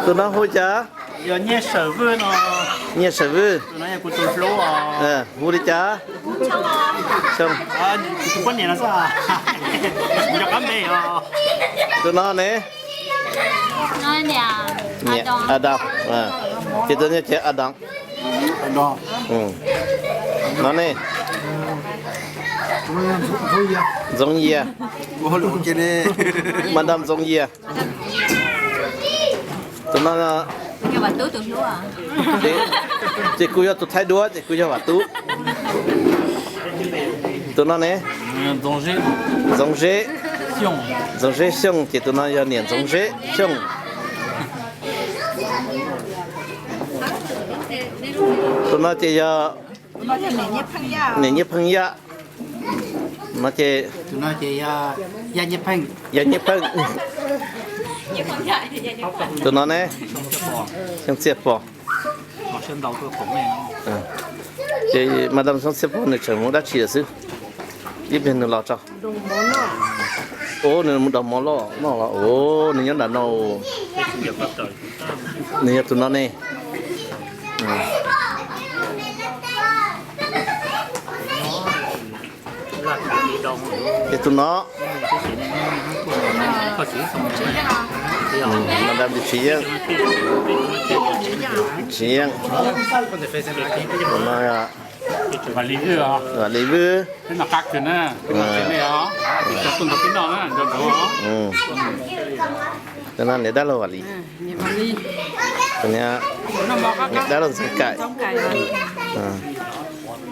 Tus no hu cas? Nyiaj Sawm Vwj. Hu li cas? Xyoo. Tus no ne? Niam A Dam. Ces tus no ces A Dam. No ne? Ntxoov Yias. Madam Ntxoov Yias. Tus no ces kuj yog tus Thaib Duab ces kuj yog Vam Tub. Tus no ne? Ntxoov Zeb. Ntxoov Zeb Xyooj ces tus no yog niam Ntxoov Zeb Xyooj. Tus no ces yog niam Nyiaj Pheej Yaj. No ces Yaj Nyiaj Pheej. Tus no ne? Xyooj Txiaj Pov. Ces Madam Xyooj Txiaj Pov nws tseem mus dab tsi lawm xwb. Ib pliag nws los tso. Ua nws mus daus mov loj noj los ua nws nyob nram no. Nws yog tus no ne. Ces tus no, Madam Lis Tsis Yeej. Tsis Yeej. Vam Lis Vwj. Niam dab laug Vam Lis. Niam dab laug Ntxoov Kaim.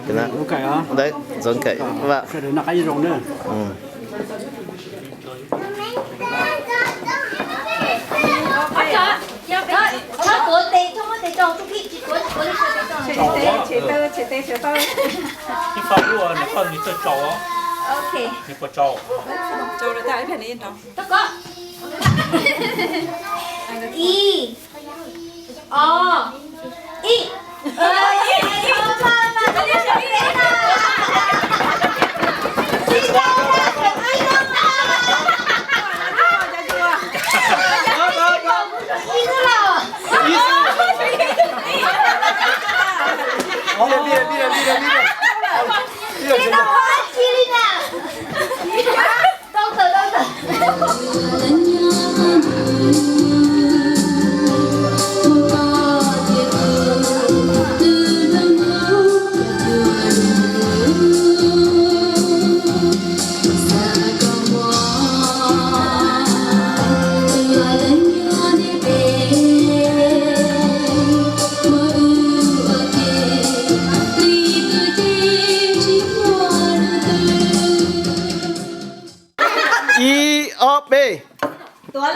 Ntxoov Kaim Vaj. Ib, ob, ib. Ib, ob, peb. Tuav,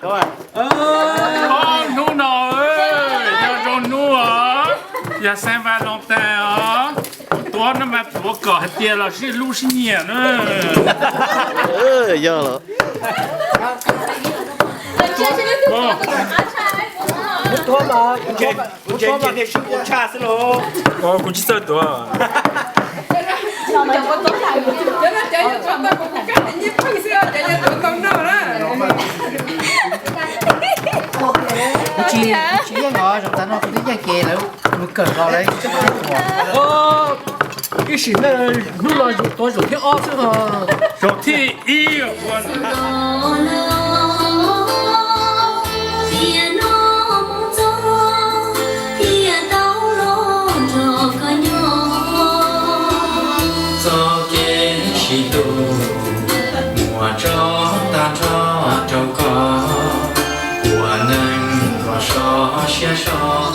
tuav. Ob hnub no yog zoo hnub os, yog Saint Valentin os. Tuav no mas tuav kom hais tias los sib hlub sib nyiam na. Yog los. Kuv tsis txawj tuav. Kuv tsis, kuv tsis yeej os, zaum tas no kuv twb yeej ces lawv mus kawm los lawv tsis tuav. Ib sim neej hnub no yus tuav zaum thib ob xwb ho. Zaum thib ib. Txoj kev sib hlub muaj tso tag nrho rau koj, ua neej kom sov siab sov